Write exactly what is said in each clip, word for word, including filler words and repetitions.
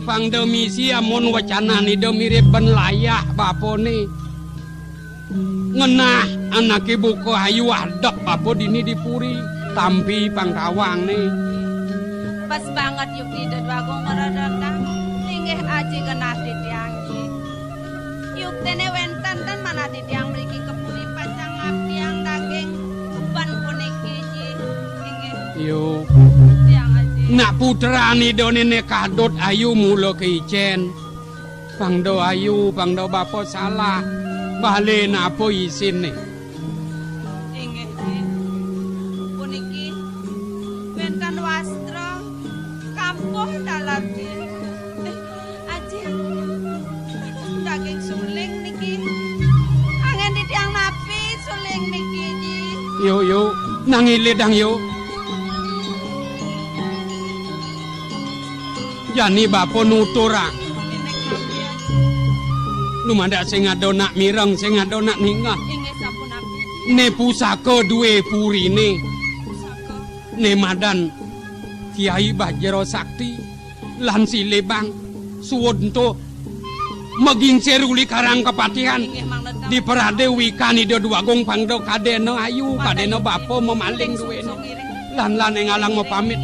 Pang da misi amun wecanan Ida mirib ben layah bapané. Ngenah anaké buka ayu adep bapa dini di puri, tampi pang tawangné. Pas banget yukti Ida Dwagung maredendang, linggih aji genah titiang, Ji. Yuktiné wénten ten manah titiang mriki ka puri pacang ngabdiang daging beban puniki, Ji. Inggih. Yo. Tiang aji. Nak putrané Ida Néné Kadut ayu mula ka icén. Pang da ayu, pang da bapa salah. Balé napa isiné? Inggih, Ji. Puniki wénten wastra kampuh taler, Ji. Eh, Aji, daging suling niki. Angin titiang napi suling niki, Ji. Yo, yo, nang ilidang, yo. Jani bapa nuturang. Lumadak sing ada nak mireng, sing ada nak ningeh. Inggih sapunapi. Né pusaka duwé puriné. Pusaka. Né madan Kiai Bajra Sakti lan Silibang suud ento magingsir uli Karang Kapatihan. Inggih, Mang Letang. Diperadé wikan Ida Dwagung pang da kadéna ayu, kadéna bapa mamaling duwéné. Lan, lan ing alang mapamit.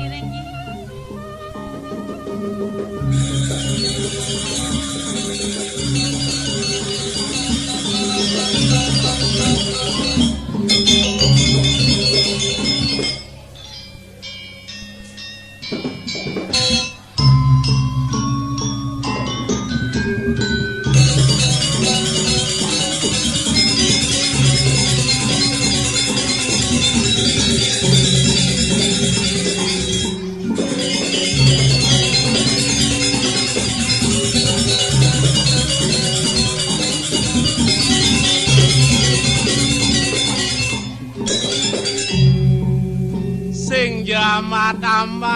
Sing jamat-amat.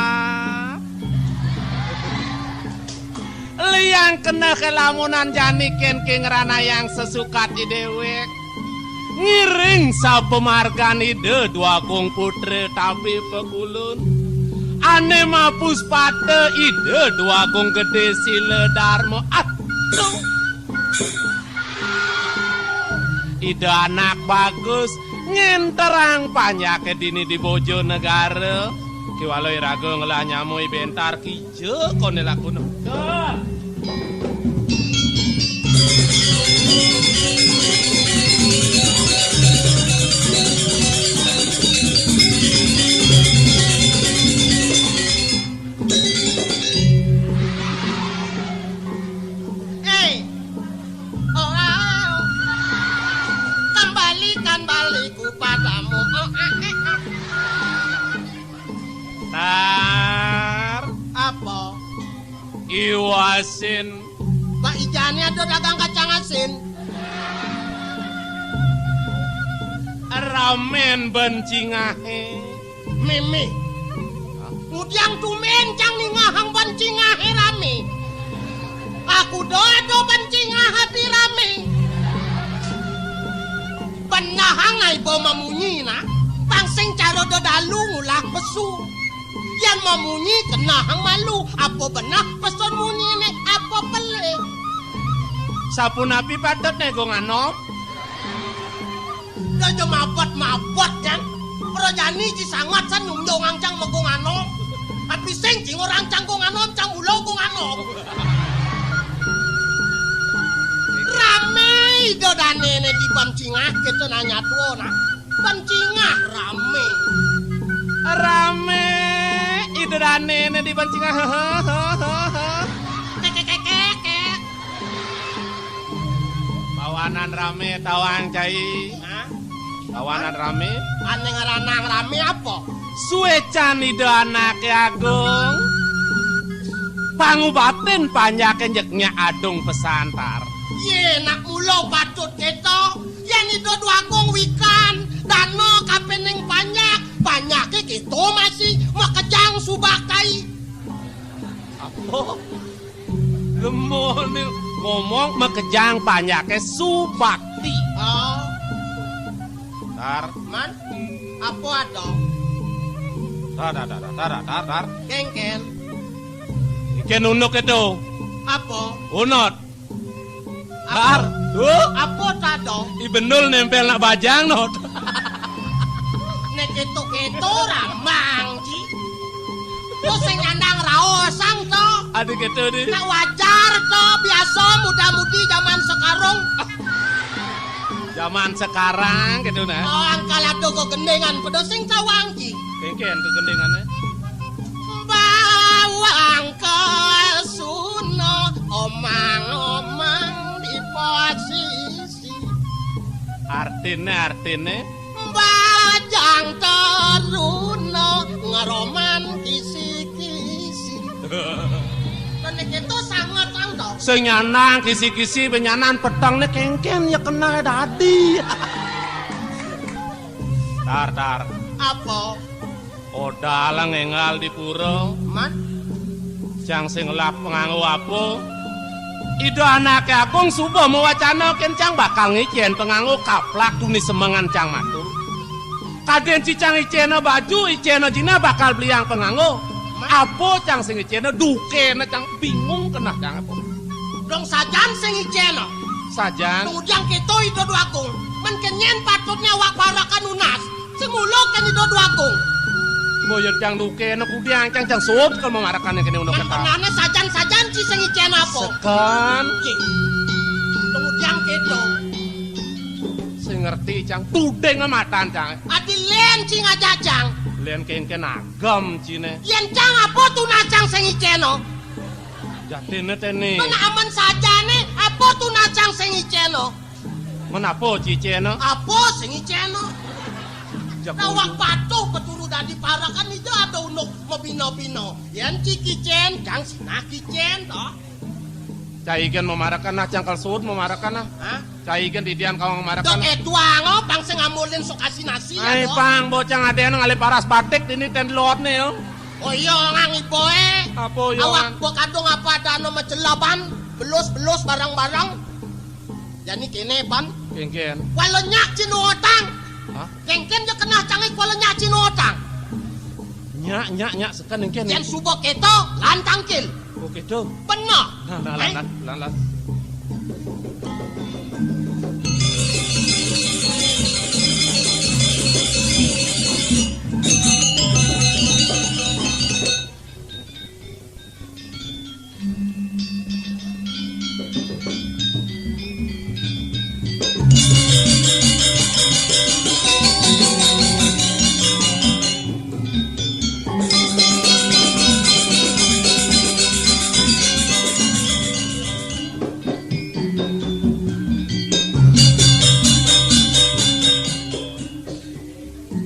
Liang keneh kelamunan jani kén ké ngranayang sesukat i déwék. Ngiring sapamargan Ida Dwagung Putra tapi pakulun. Ané mapuspata Ida Dwagung Gedé Sila Darma. Aduh. Ida anak bagus, ngenterang panjaké dini di Bojonegara. Kiwala iraga ngelah nyamui bentar kija koné lakuna. Eh, Oh, ah. Kembali, kembali ku padamu. Oh, ah, eh, ah. Tar. Apa? Iwasin. Pak Ijane ada dagang kacang asin. Ramen bencingahe. Mimi. Ngudiang tumen cang ningahang ban cingahe rame. Aku dodo ban cingah ati rame. Benahang ai bo mamunyi na, pang sing cara dedalu ngulah pesu. Yan mamunyi kenahang malu, apa benah pesun munyine, apa pele. Sapunapi patutne, Gung Anom? Aja mabet-mabet, Jang. Prajani ci sanget san nyunjungang cang megung anom. Api sing ci ngorang cang gung anom, cang mula gung anom. Rame ida danene di Bamcingah, kita nanya tua, nah. Bamcingah rame. Rame ida danene di Bamcingah. Kekekekeke. Bawanan rame tawang, Cai. Hah? Bawanan rame. Ane ngaranang rame apa? Suecan ida anake agung. Pangubatin panjake nyeknya adung pesantar. Ye, nak mula patut keto. Yen ida dua agung wikan, dana kapening panjak, panjake keto masih makejang subaktai. Apa? Lemone ngomong makejang panjake subakti. Oh. Tar. Man, apa ada? Tar, tar, tar, tar, tar, tar. Kengken. Iken unuk itu. Apa? Unut. Apa? Dar, tuh. Apa tado? I bendul nempel nak bajang, Nut. Nek itu-itu ramang, Ci. Tuh sing nyandang raosang, to. Adi gitu, di. Nak wajar, to. Biasa muda-mudi zaman sekarung. Zaman sekarang gitu, nah. Oh, angkal aduh kok gendengan, pedo sing tawang, Ci. Kengken kegendengane. Bawang kesuna, omang-omang di posisi. Artine, artine? Bajang teruna, ngeroman kisi-kisi. Kene keto sanget, Ang, to. Sing nyanang kisi-kisi, benyanan peteng ne kengken ya kena dadi. Tar, tar. Apa? Odalang enggal di pura. Man? Cang sing ngelap penganggo apa? Ida anake agung suba mawacana ken cang bakal ngicen penganggo kaplak tuni semengan cang matur. Kaden cicang icena baju, icena jina bakal beliang penganggo. Man? Apa cang sing icena dukena cang bingung kenah cang apa? Dong sajan sing icena. Sajan. Tujang keto Ida Dua Agung. Men kenyen patutne awak parakan nunas. Sing mula kan Ida Dua Agung. Mboya cang duke nek kudiang cang cang sud kal mamarekan kene unduk. Men keta. Penane sajan-sajan ci sing icen apa? Seken. Ci. Kemudian keto. Sing ngerti cang tudeng matan cang. Adi len ci ngajak cang. Len kengken agem cine. Yen cang apa tuna cang sing iceno? Jatine tene. Men amen sajane apa tuna cang sing iceno? Men apa cicena? Apa sing icena? Jago. Nawak patuh peturu dadi parakan ija ada unuk mabina-bina. Yen ci kicen, cang sinah kicen, to. Cai gen mamarakan nah, cang kalsud mamarakan nah. Hah? Cai gen didian kawang mamarakan. Dok etuang, oh, pang sing amulin sok asin-asin. Ai, to. Pang bocah ngaden ngalih paras batik dini ten lot ne, yo. Oh iya, ngang iboe. Apa, yo, awak ngan? Bo kadung apa ada anu macelaban, belus-belus barang-barang. Jani kene, Pan. Kengken. Kuala nyak cino otang. Hah? Kengken je kenah cangik kuala nyak cino otang. Nyak, nyak, nyak, sekan kengken. Yen suba keto, lan tangkil. Oh, keto. Bener. Nah, nah, lan, eh? Lan, lan, lan.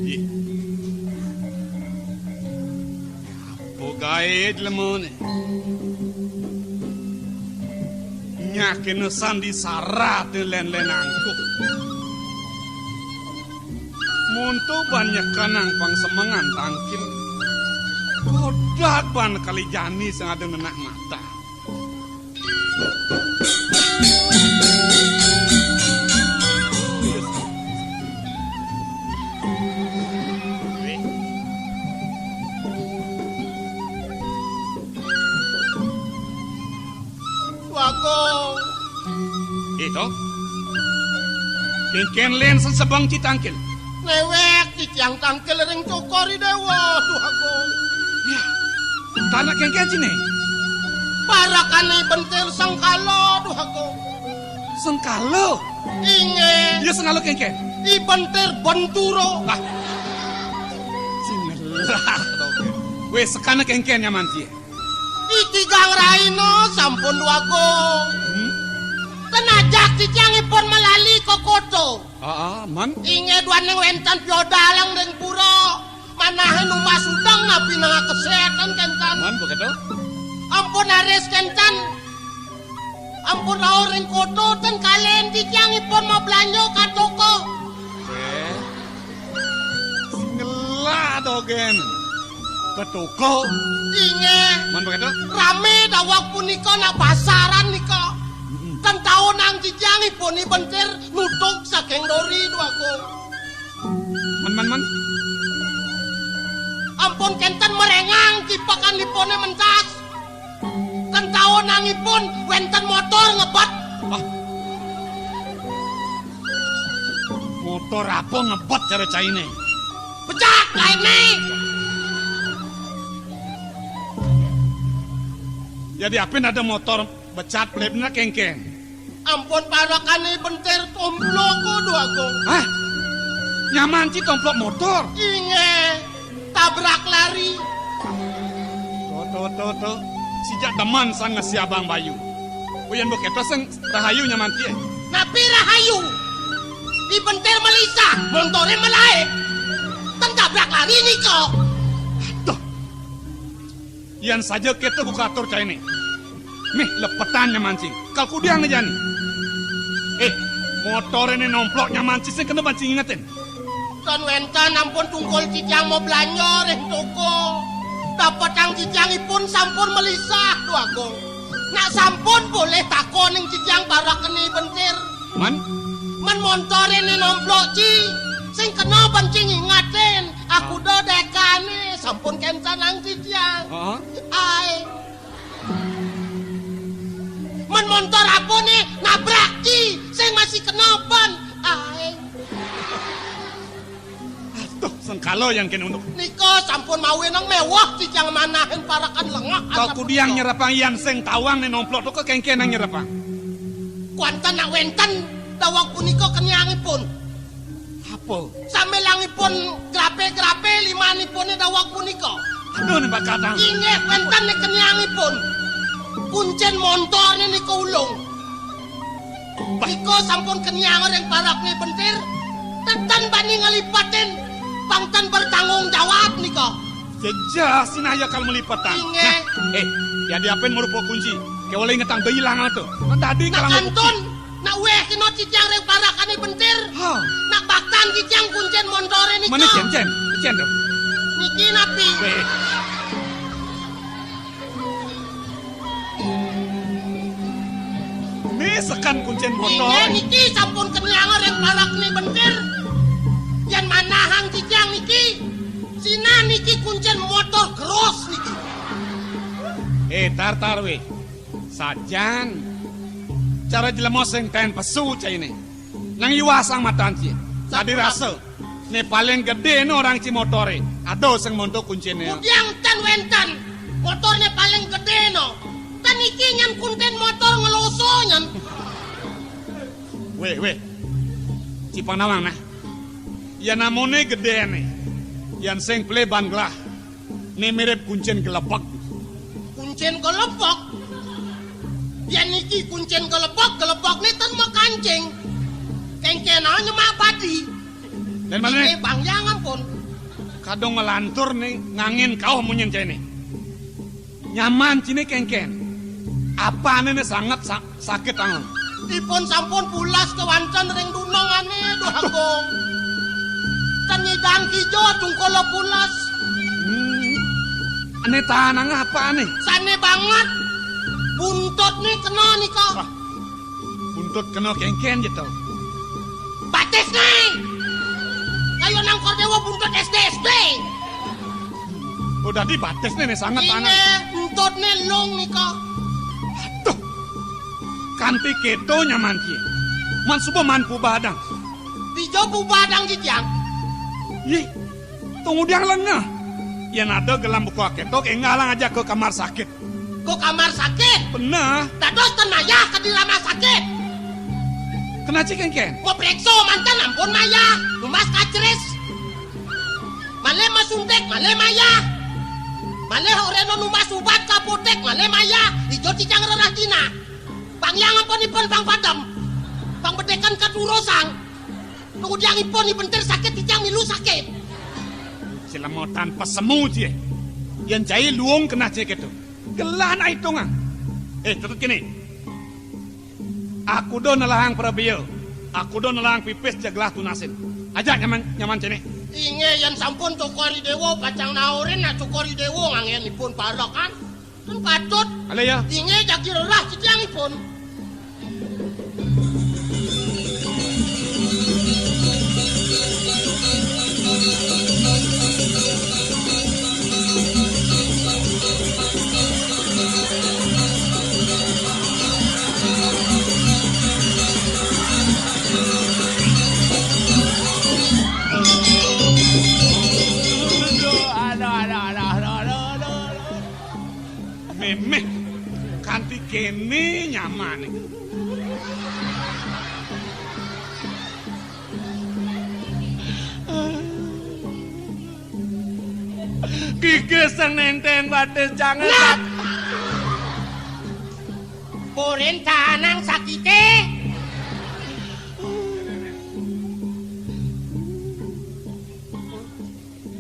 Ih. Apa gaé jlemane? Nyakene sandi sarat len-len angkuh. Monto ban nyekanang pangsemengan tangkil. Kodak ban kali jani sing ada nenak mata. Wako. Ito. Kengken len sesebang citangkil. Newek titiang tangkil ring cokor i Dewa, Duh Agung. Ya, tanak kengken cine. Parakane bentir sengkala, Duh Agung. Sengkala? Inge. Ya, sengkala kengken. I bentir benturo. Lah. Sinelah. Wis sekana kengken nyaman cie. I tigang raina sampun Duh Agung. Hmm? Ten ajak titiang ipun malali ka kota. Aa, man. Inge duaning wenten piodalang ring pura. Manahe numbas udeng napi nengah kesetan kentan. Man, begitu? Ampun aris kentan. Ampun rauh ring kota ten kalen titiang ipun mablanja ka toko. Eh. Ngelah dogen. Ka toko. Inge. Man begitu? Rame daweg punika nak pasaran nika. Mm-mm. Ten taunang titiang ipun i bentir nutuk saking dori Duh Agung. Man, man, man. Ampun kenten merengang tipekan ipune mentas. Ten tau Nangipun wénten motor ngebet. Wah. Motor apa ngebet cara cainé? Becak lainé. Jadi apa ada motor becat plebna kéngkén? Ampun parakané bentir tomplok kudu aku. Hah? Nyaman ci tomplok motor? Inggih. Tabrak lari. Tuh, tuh, tuh, tuh. Sijak demen sang ngesi Abang Bayu. Uyan buketo sing rahayu nyaman ci. Napi rahayu? Dibentir melisah, montoré melaib. Ten tabrak lari nika. Tuh. Yan saja kéto buka atur cainé. Mih lepetan nyaman ci. Kal kudiang né jani. Eh, motoré né nomplok nyaman ci sing kena ban ci ngingetin. Tan wénten ampun tungkul titiang mau belanja ring toko. Dapetang titiangipun sampun melisah, Dwagung. Nak sampun polih takoning titiang parakané bentir. Man? Man montoré né nomplok ci. Sing kena ban ci ngingetin. Aku do dekané sampun kéncanang titiang. Heeh. Ai. Men montor apa né nabrak ci sing masih kena ban. Aing. Aduh, sengkala yang kena unduk. Nika sampun mawi nang mewah titiang manahin parakan lengah. Kal kudiang nyerepang yan sing tawang né nomplok to kéngkén nang nyerepang. Kuanten nak wénten daweg punika keniangipun. Apa? Sambilangipun grape-grape limanipuné daweg punika. Aduh, né bakatang. Inggih wénten né keniangipun. Kuncin montorné nika ulung. Bah. Nika sampun keniang ring parakané bentir. Teten bani ngalipatin pang ten bertanggung jawab nika. Jejas sinah ya kal malipatin. Inggih. Nah, eh, ya diapin merupa kunci. Kewala ingetang do ilang to. Nah, tadi nak kantun. Nak wéh kena cicang ring parakané bentir. Ha. Nak baktan cicang kuncin montoré nika. Mana cen, cen? Cen to. Niki napi? Wéh. Ini sekan kuncin motor. Inggih niki sampun keniang ring parakané bentir. Yan manahang cicang niki. Sinah niki kuncin motor cross niki. Eh, tar, tar, wéh. Sajan. Cara jelema sing ten pesu cainé. Nang iwah sang matan ci. Tadi rasa. Né paling gedé no orang ci motoré. Ada sing montok kunciné. Kudiang ten wénten. Motorné paling gedé no. Ten iki nyan kuncin motor ngeloso nyan. Wéh, wéh. Ci panawang nah. Ya namone gedéné. Yan sing plé ban gelah. Né mirip kuncin gelebek. Kuncin gelebek? Yan niki kuncin gelebek, gelebek né ten makancing. Kéngkén aja nyemak padi. Dan mana? Niki Bang Yang ampun. Kadung ngelantur né ngangin kauh munyin cainé. Nyaman ciné kéngkén. Apané né sanget sa- Sakit tangan. Ipun sampun pulas kewanten ring dunungane, Duh Agung. Ten nyidang kija tungkula pulas. Hmm. Ané tanang apané? Sané banget. Buntutné kena nika. Wah. Buntut kena kéngkén ja to. Batisné. Kaya nang Kordéwa buntut S D S D. Oh, dadi batisné né sanget tanang. Iné, entutné lung nika. Aduh. Kanti kéto nyaman ké. Man suba man pubadang. Dija pubadang jijang. Yih, tunggu diang lengeh. Yén ada gelam buka kéto, énggalang aja ka kamar sakit. Ka kamar sakit? Beneh. Dados ten mayah ka di rumah sakit. Kena ci kéngkén? Mapriksa manten ampun mayah. Numbas kacris. Malih masuntik, malih mayah. Malih orena numbas ubat ka apotek, malih mayah. Dija tijang rerah jinah. Pang yang ampunipun pang padem. Pang bedékan katurusang. Nudiang ipun ibentir sakit tijang milu sakit. Cilemotan pasemu cie. Yén cai luung keneh cie kéto. Gelah nak itungang. Eh, tetep kéné. Aku do nelahang prabia. Aku do nelahang pipis ja gelah tunasin. Ajak nyaman, nyaman cené. Inggih, yén sampun Cokor I Déwa pacang naurin, nak Cokor I Déwa nganggén ipun parekan. Kan patut. Alé ya. Inggih, jagi rerah titiang ipun. Kanthi kene nyamane. Gigis sing nenten batis jangan. Nah! Purin canang sakite.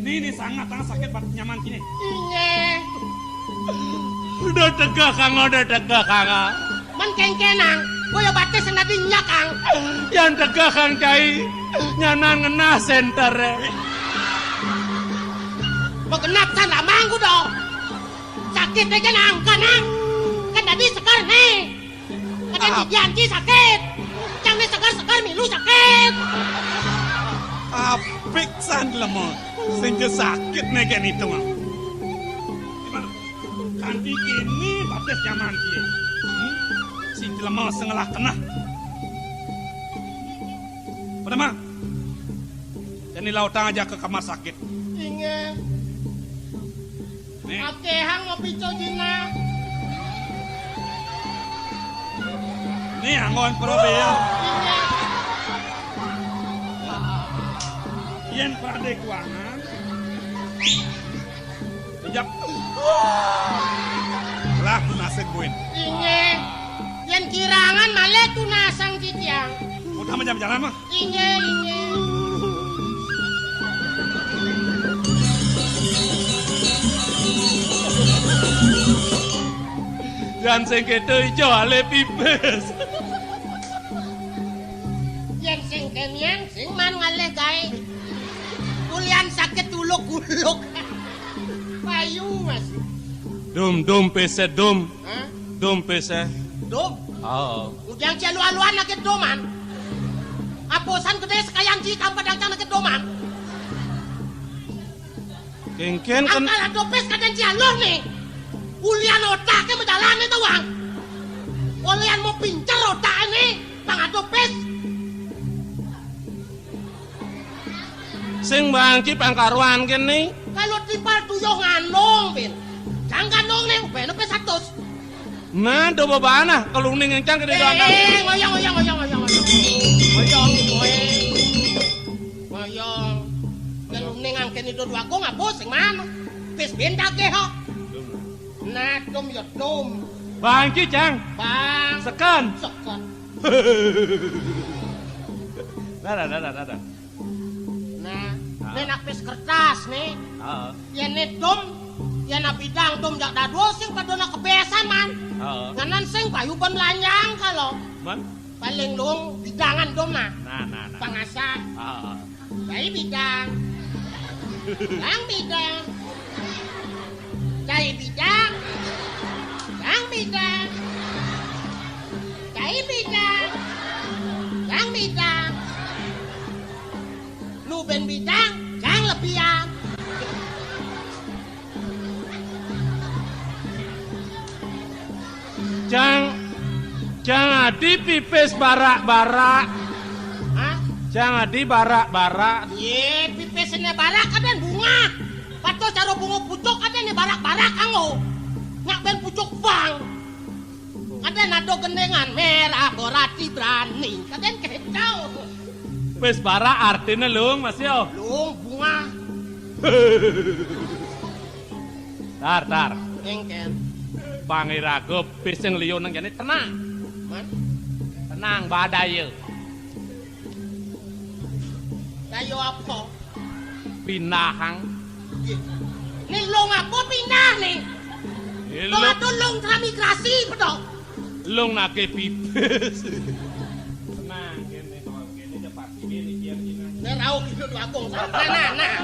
Nini sangat, sangat sakit bat nyaman kini. Inggih. Udah tegak, Kang, udah tegak, Kang. Men kengkenang, kaya batis sing dadi nyak, Kang. Yang tegak, Kang Cai. Nyanan ngenah sentere. Magenap san lamang kuda. Sakit aja nang, Kang. Kan dadi seger nih. Kadén didian ki sakit. Cang né seger-seger milu sakit. Apik san lemo. Sing ja sakit né kén itu mah. Kanthi kini batis nyaman ki. Hmm? Si jelema sing ngelah keneh. Pada mah. Jani lautang aja ke kamar sakit. Inggih. Nih. Akéhang ngopi cojina. Nih anggon probe ya. Inggih. Yén pradé kuangan. Jap. Lah nasib buin. Inggih. Yén kirangan malih tunasang titiang. Udah mah jam jalan mah. Inggih, inggih. Yan sing kéto ijo alé pipis. Yén sing kénian sing man ngalih gaé. Ulian sakit uluk-uluk. Payu, Mas. Dum, dum, pese, dum. Hah? Dum, pese. Dum? Oo. Udiang ci alu-aluan lagi doman. Aposan gedé sekayan ci tampa dangcang lagi doman. Kéngkén kan. Angkal adopis kadén ci aluh né. Ulian otaké majalané tawang. Ulian mau pincer otaké né, pang adopis. Sing bangki pangkaruan kéné. Kalau timpal tuyuh ngandung, Bin. Jang kandung né, ubéné pé satus. Nah, do babana, keluning encang gedé doang. Eh, ngoyong, ngoyong, ngoyong, ngoyong, ngoyong. Ngoyong, kowe. Ngoyong. Keluning angkén itu dua kong apa sing mana? Bis bin dagih kok. Nah, dum ya dum. Bangki, Cang. Bang. Seken. Seken. Nah, nah, nah, nah, nah. Nah, ah. Né nak pis kertas né. Heeh. Yén né dum, yén nak bidang dum jak dadua sing padona kebésan, Man. Heeh. Nganan sing payu ban lanjang kalo. Man? Paling lung bidangan dum nah. Nah, nah, nah. Pangasah. Heeh. Cai bidang. Bang bidang. Cai bidang. Bang bidang. Cai bidang. Bang bidang. Nu bén bidang, jang lebihan. Jang, jang adi pipis barak-barak. Hah? Jang adi barak-barak. Yé, pipisné barak kadén bungah. Pato cara bunga pucuk kadén né barak-barak kanggo. Nyak bén pucuk bang. Kadén ado gendéngan merah berarti berani. Kadén kéto. Pis barak artiné lung, Mas yo. Lung bungah. Tar, tar. Kéngkén. Pangiraga pis sing liya nang jane tenang. Man? Tenang, badaya. Daya apa? Pinahang. Né lung apa pindah né? Eh, lung lung. Ado lung transmigrasi pedo. Lung nake pipis. Tenang kene, kene cepat. Kene kian kene. Né rauh hidup agung. Nah, nah, nah.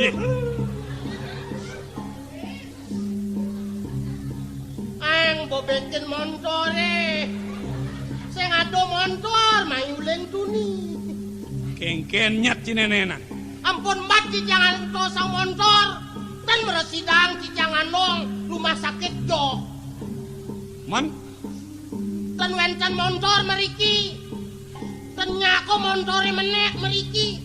Ih. Ang bobekin montore. Sing ado montor, mayuling tuni. Kengken nyat cinenena. Ampun mat cicangan tosang montor. Ten meresidang cicangan nong rumah sakit jo. Man? Ten wenten montor meriki. Ten nyako montore menek meriki.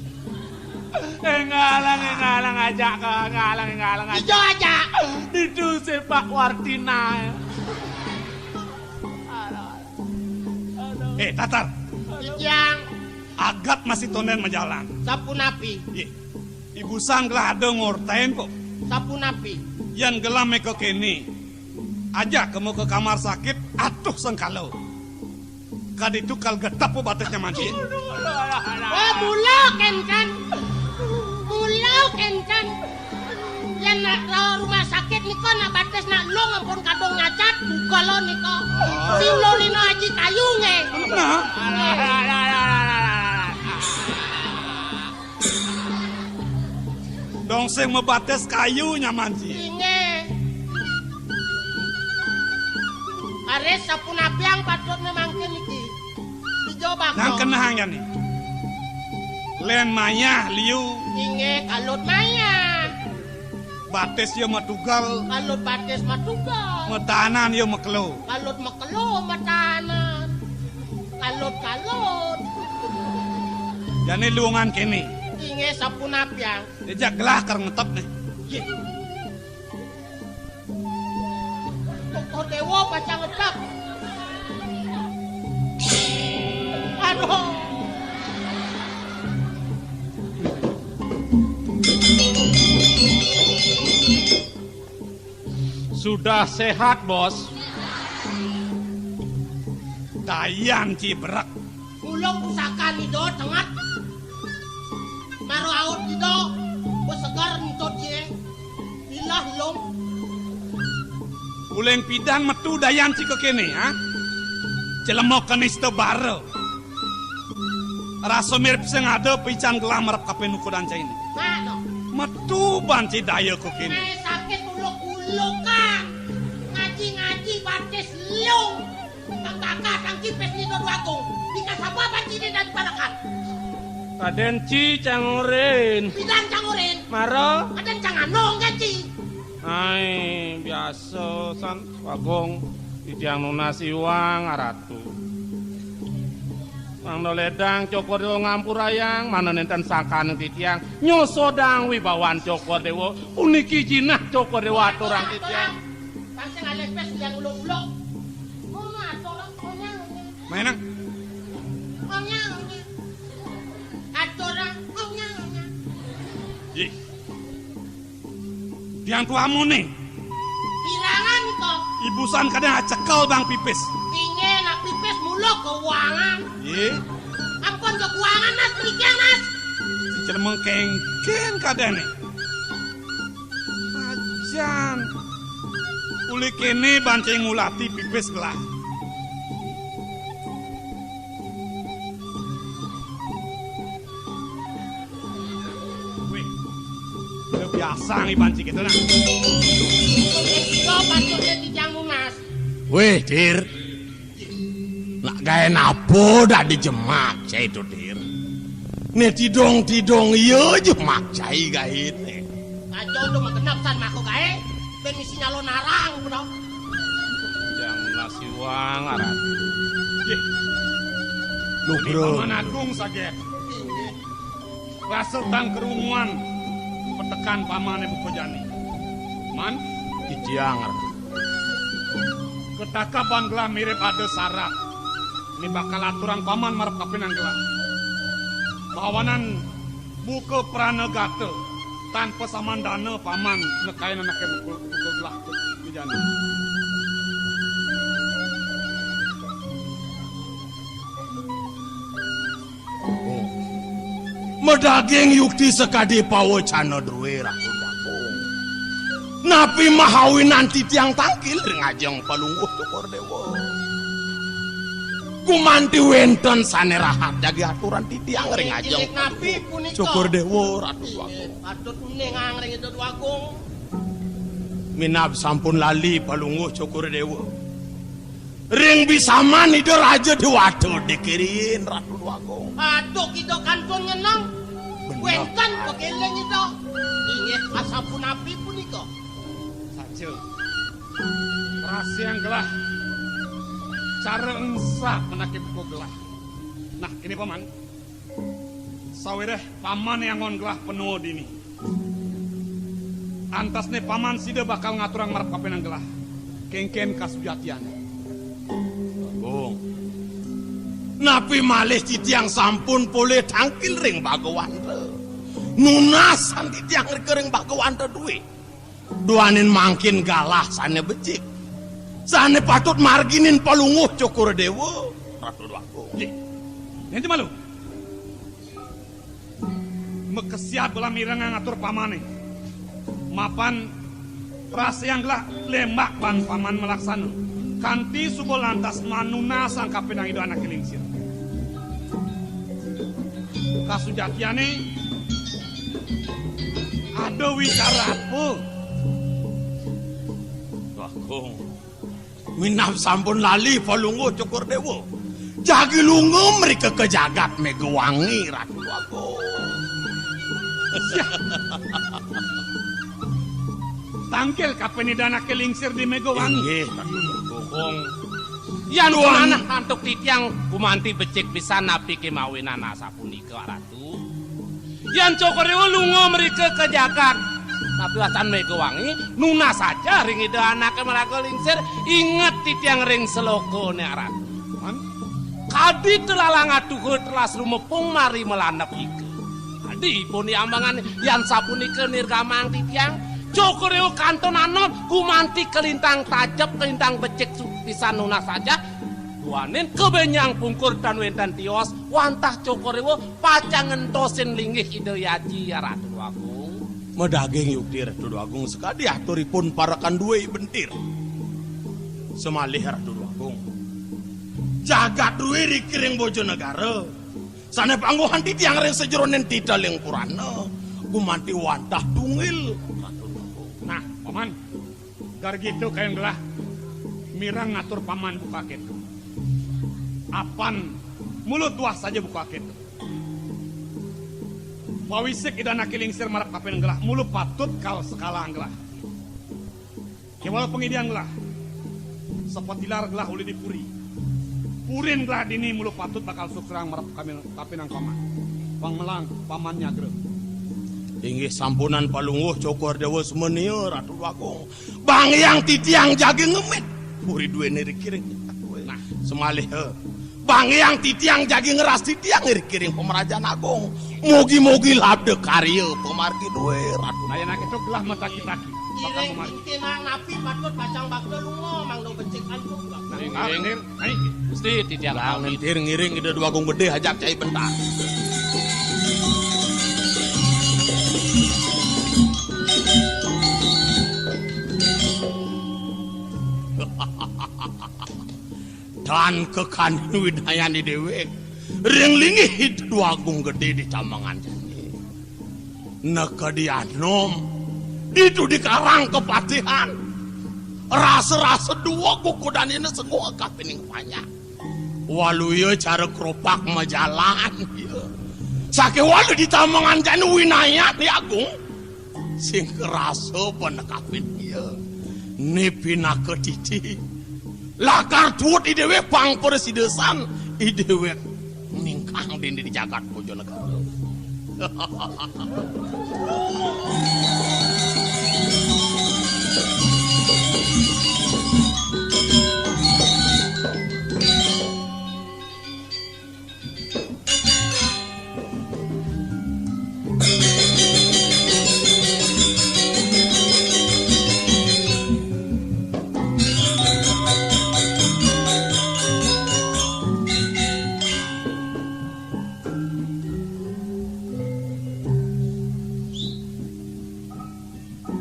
Énggalang, énggalang ajak ka, énggalang, énggalang ajak. Ijo ajak. Ditu sepak Wartina. Eh, Tatar. Titiang. Agat masih tondén majalan. Sapunapi? Yé. Ibusan gelah ada ngortain kok. Sapunapi? Yén gelah mé kéné. Ajak kamu ke kamar sakit, atuh sengkala. Kadi tukal getep batisnya manci. Oh, mula kénkén. Mula kénkén. Yén nak ro rumah sakit nika nak batis nak lung ampun kadung nyacat, bukala nika. Sing lolina aji kayu nggih. Nah. Dong sing mabatis kayu nyaman ji. Inggih. Aris sapunapiang patutné mangkin niki. Ijo bakal. Nang kenehang jani. Lén mayah liu. Inggih, kalut mayah. Batis ya matugal. Kalut batis matugal. Matanan ya makelo. Kalut makelo matanan. Kalut-kalut. Jani luungan kéné. Inggih sapunapiang. Dijak gelah kar ngetep nih. Yé. Tokoh Déwa pacang ngetep. Aduh. Sudah sehat, Bos. Dayan ci brek. Ulung pusakan Ida tenget. Maro aut Ida, wis seger entut cié. Ilah lung. Uling pidan metu dayan ci kéné, ha? Celema kenista bara. Rasa mirip sing ada pican gelah marep kaping nukudan cainé. Mak, no. Metu ban ci daya kéné. Mai sakit uluk-ulukan. Ngaji-ngaji batis lung. Kakak tang kipis Nino Dwagung. Dika sapa ban ci dadi parekan. Kadén ci cangurin. Pidan cangurin. Mara. Kadén canganong kan ci. Ai, biasa san Bagong titiang nunas iwang aratu. Mangda ledang Cokor Déwa ngampurayang, mana nénten sangkaning titiang nyosodang wibawan Cokor Déwa, puniki jinah Cokor Déwa aturang titiang. Tang sing alépés yang uluk-uluk. Ngono aturang, onyang, onyang. Maenang. Onyang, onyang. Aturang, onyang, onyang. Ih. Tiang tuamu nih. Pirangan kok. Ibusan kadén acekel bang pipis. Inggih, nak pipis mula keuangan. Yé. Ampun keuangan, Mas, mriki, Mas. Si Celema kéngkén kadén nih. Ajan. Uli kéné ban ci ngulati pipis gelah. Wéh, udah biasa ngiban ci kéto nah. Kok patutnya dijang lunas. Wéh, Dir. Nak gaé napa dadi jemak cai to, Dir? Né tidong-tidong iya jemak cai gaéné. Aja untuk magenep san mako gaé, bén misi nyalon arang, bro. Jang nasiwang aran. Yéh. Lho, Bro. Paman Agung sagét. Rasa tan kerunguan petekan pamané buka jani. Man, titiang ngerti. Ketakaban gelah mirip ada sarat. Ini bakal aturang paman marep kapinan gelah. Bawanan buka pranagata tanpa samandana paman nekain anaké buka, buka gelah di jani. Oh. Madaging yukti sakadi pawacana drué Ratu Bagong. Napi mahawinan titiang tangkil ring ajeng Palungguh Cokor Déwa? Gumanti wénten sané rahat jagi aturan titiang ring ajeng Inggih napi Palungguh punika? Cokor Déwa, Ratu Bagong. Patut uningang ring Ida Dwagung. Minab sampun lali Palungguh Cokor Déwa. Ring bisaman Ida Raja Déwata dikirin Ratu Dwagung. Aduh, Ida kantun ngenang. Bener. Wénten pakéling Ida. Inggih, asapunapi punika? Saja. Rahasian gelah. Cara engsah menaké buka gelah. Nah, kéné, Paman. Sawiréh pamané anggon gelah panuwun dini. Antasné paman sida bakal ngaturang marep kapining gelah. Kénkén kasujatiané. Agung. Napi malih titiang sampun polih tangkil ring Bagawanta? Nunasang titiang rika ring Bagawanta duwé. Duaning mangkin galah sané becik. Sané patut marginin Palungguh Cokor Déwa, Ratu Déwa Agung. Nggih. Nggih, malu. Makesiab gelah mirengang atur pamané. Mapan rasaang gelah lémbak baan paman malaksana. Kanti suba lantas manunasang kapining Ida Anaké Lingsir. Kasujatiané ada wicara apa? Agung. Minab sampun lali Palungguh Cokor Déwa. Jagi lunga mrika ka jagat Mégawangi, Ratu Agung. Tangkil kapining Ida Anaké Lingsir di Mégawangi. Inggih, Ratu Agung. Yan manah antuk titiang gumanti becik pisan napi kémawinan asapunika, Ratu. Yan Cokor Déwa lunga mrika ka jagat. Napi wastan Mégawangi, nunas saja ring Ida Anaké maraga lingsir, inget titiang ring slokané, Ratu. Man? Kadi telalang atuha telas rumepung mari malandep ika. Kadi ipun diambangan yan sapunika nirgamang titiang, Cokor Déwa kantun anom gumanti kalintang tajep, kalintang becik su-, pisan nunas saja. Duaning kabénjang pungkur tan wénten tios, wantah Cokor Déwa pacang ngentosin linggih Ida Aji, Ratu Déwa Agung. Madaging yukti Ratu Déwa Agung sakadi aturipun parekan duwé bentir. Samalih Ratu Déwa Agung. Jagat druwé riki ring Bojonegara. Sané pangguhan titiang ring sajeroning titeling purana. Gumanti wantah tunggil Ratu Déwa Agung. Nah, Paman. Gargita kayun gelah mireng ngatur paman buka kéto. Apan mula tuah saja buka kéto. Pawisik Ida Anaké Lingsir marep kapining gelah, mula patut kal sekalang gelah. Kéwala pangidian gelah. Sapatilar gelah uli di puri. Purin gelah dini mula patut bakal suksrang marep kapining, kapining paman. Pang melang paman nyagra. Inggih sampunang Palungguh Cokor Déwa Sumania Ratu Agung. Banggiang titiang jagi ngemit. Puri duwéné riki ring. Nah, samaliha. Banggiang titiang jagi ngeras titiang riki ring pamrajan agung. Mugi-mugi labda karya pamargi duwé, Ratu. Nah, yén akéto gelah mataki-taki. Iring titiang napi patut pacang bakta lunga mangda becik antuk. Nah, bener. Hai, Gusti titiang pamit. Ngentir ngiring Ida Déwa Agung Gedé ajak cai bentar. Tan kekanin winayané déwék ring linggih Ida Déwa Agung Gedé di Tamengan Jani. Neked anom, ditu di Karang Kepatihan. Rasa-rasa dua kukudanina sengguh kapining panjak. Waluya cara kropak majalan, ya. Sakéwala di Tamengan Jani winayané agung. Sing karasa panekapin, ya. Né pinaka titi. Lakar tuut i déwék pang prasidesan, i déwék ningkang dini di jagat Bojonegara.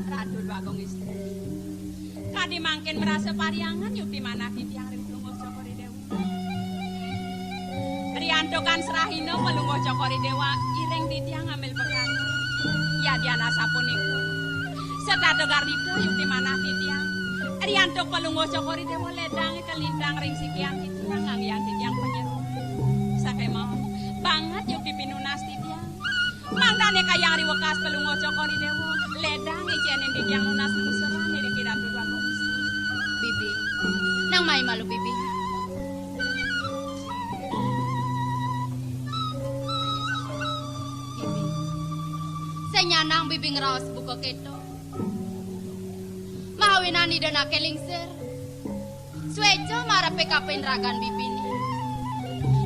Ratu Bagong Istri. Kadi mangkin marasa pariangan yukti manah titiang ring Palungguh Cokor I Déwa. Riantukan serahina Palungguh Cokor I Déwa iring titiang ngambil pekara. Yadian asapunika. Setata garita yukti manah titiang. Riantuk Palungguh Cokor I Déwa ledang kalintang ring sikian titiang nganggihan titiang panyeroan. Sakémaon banget yukti pinunas titiang. Mangdané kayang riwekas Palungguh Cokor I Déwa, ledang icénin titiang nunas nusuran iriki Ratu Déwa Agung. Bibi, nang mai malu, Bibi. Nyanang bibi ngraos buka kéto. Mawinan Ida anaké lingsir. Suéca marepé kapin ragan bibiné.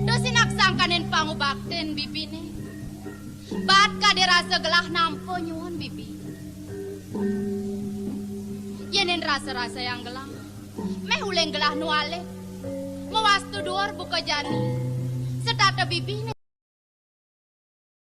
Duh sinaksangkanin pangubaktin bibiné. Bat kadé rasa gelah nampa nyuwun bibi. Yénin rasa-rasayang gelah, méh uling gelah nu alit. Mawastu duur buka jani. Setata bibiné